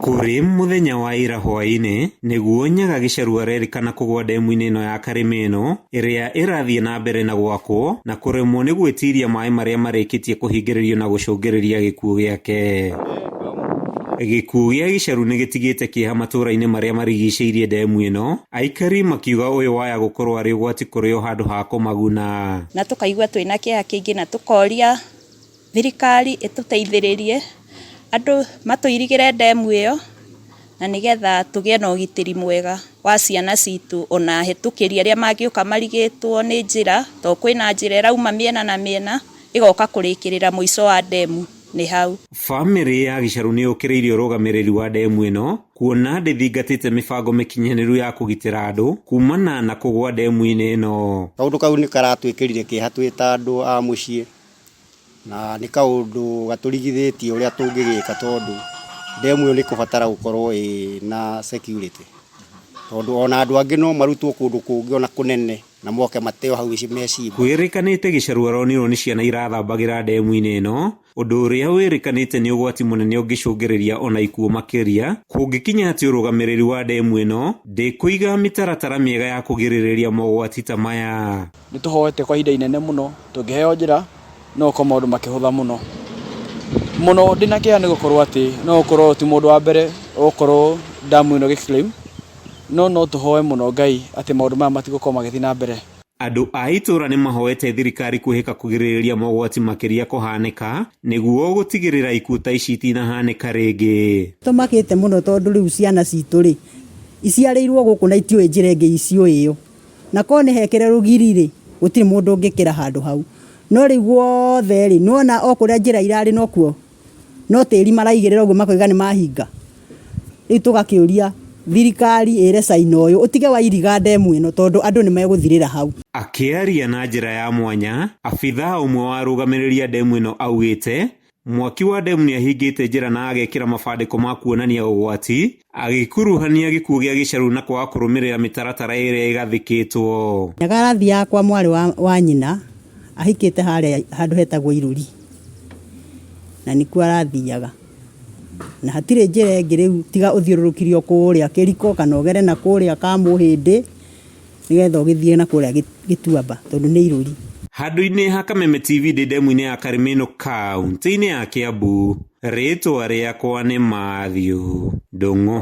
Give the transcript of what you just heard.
Kũrĩ mũthenya wa ira hwaĩ-inĩ nĩguo Nyaga Gĩcaru arerĩkana kũgwa ndemu-inĩ ĩno ya Karĩmĩno ĩrĩa ĩrathiĩ na mbere na gwakwo na kũremwo nĩ gwĩtiria maĩ marĩa marĩkĩtie kũhingĩrĩrio na gũcũngĩrĩria gĩkuũ gĩake. Gĩkuũ gĩa Gĩcaru nĩ gĩtigĩte kĩeha matũũra-inĩ marĩa marigicĩirie ndemu ĩno, aikari makiuga ũyũ waya gũkorwo arĩ ũgwati kũrĩ o handũ ha kũmaguna. Na tũkaigua twĩna kĩeha kĩingĩ na tũkoria thirikari ĩtũteithĩrĩrie, andũ matũirigĩre ndemu ĩyo na nĩgetha tũgĩe na ũgitĩri mwega wa ciana citũ ona ahĩtũkĩri arĩa mangĩũka marigĩtwo nĩ njĩra, tondũ kwĩna njĩra ĩrauma mĩena na mĩena ĩgoka kũrĩkĩrĩra mũico wa ndemu nĩ hau. Bamĩrĩ ya Gĩcaru nĩ yũkĩrĩirie ũrũgamĩrĩri wa ndemu ĩno kuona ndĩthingatĩte mĩbango mĩkinyanĩru ya kũgitĩra andũ kumana na kũgwa ndemu-inĩ ĩno. Kaũndũ kau nĩ karatwĩkĩrire kĩeha twĩ ta andũ a mũciĩ, na nĩ kaũndũ gatũrigithĩtie ũrĩa tũngĩgĩka tondũ ndemu ĩyo nĩ ĩkũbatara gũkorwo ĩna security, tondũ ona andũ angĩ no marutwo kũndũ kũngĩ ona kũnene na moke mateo hau mecimba. Kwĩrĩkanĩte Gĩcaru aronirwo nĩ ciana irathambagĩra ndemu-inĩ ĩno, ũndũ ũrĩa wĩrĩkanĩte nĩ ũgwati mũnene ũngĩcũngĩrĩria ona ikuũ makĩria kũngĩkinya atĩ ũrũgamĩrĩri wa ndemu ĩno ndĩkũiga mĩtaratara mĩega ya kũgirĩrĩria mogwati ta maya. Nĩ tũhoete kwa ihinda inene mũno, tũngĩheo njĩra no gũkorwo maũndũ makĩhũtha mũno. Mũno ndĩna kĩeha nĩ gũkorwo atĩ no gũkorwo ti mũndũ wa mbere gũkorwo damu ĩno ĩgĩ claim, no no tũhoe mũno Ngai atĩ maũndũ maya matigũkorwo magĩthiĩ na mbere. Andũ a itũũra nĩ mahoete thirikari kwĩhĩka kũgirĩrĩria mogwati makĩria kũhanĩka nĩguo gũtigĩrĩra ikuũ ta ici itinahanĩka rĩngĩ. Tũmakĩte mũno tondũ rĩu ciana citũ rĩ, iciarĩirwo gũkũ na itiũĩ njĩra ĩngĩ iciũĩ ĩyo. Na korwo nĩ hekĩre rũgiri rĩ, gũtirĩ mũndũ ũngĩkĩra handũ hau. No rĩu guothe rĩ, nĩwona o kũrĩa njĩra irarĩ nokuo, no tĩri maraigĩrĩra ũguo makoiga nĩ mahinga. Rĩu tũgakĩũria thirikari ĩre Caina ũyũ ũtige wairiga ndemu ĩno tondũ andũ nĩ megũthirĩra hau. Akĩaria na njĩra ya mwanya, abithaa ũmwe wa arũgamĩrĩri a ndemu ĩno augĩte, mwaki wa ndemu nĩahingĩte njĩra na agekĩra mabandĩko ma kuonania ũgwati, agĩkuruhania gĩkuũ gĩa Gĩcaru na kwaga kũrũmĩrĩra mĩtaratara ĩrĩa ĩgathĩkĩtwo. Nyaga arathiaga kwa mwarĩ wa, wa nyina ahikĩte harĩa handũ hetagwo Irũri na nĩkuo arathiaga na hatirĩ njĩra ĩngĩ rĩu tiga ũthiũrũrũkirio kũrĩa kĩriko kana ũgere na kũrĩa Kamũhĩndĩ nĩgetha ũgĩthiĩ na kũrĩa Gĩtuamba tondũ nĩ Irũri. Handũ-inĩ ha Kameme TV ndĩ ndemu-inĩ ya Karĩmĩnũ kaunti-inĩ ya Kiambu, rĩtwa rĩakwa nĩ Matthew Ndung'u.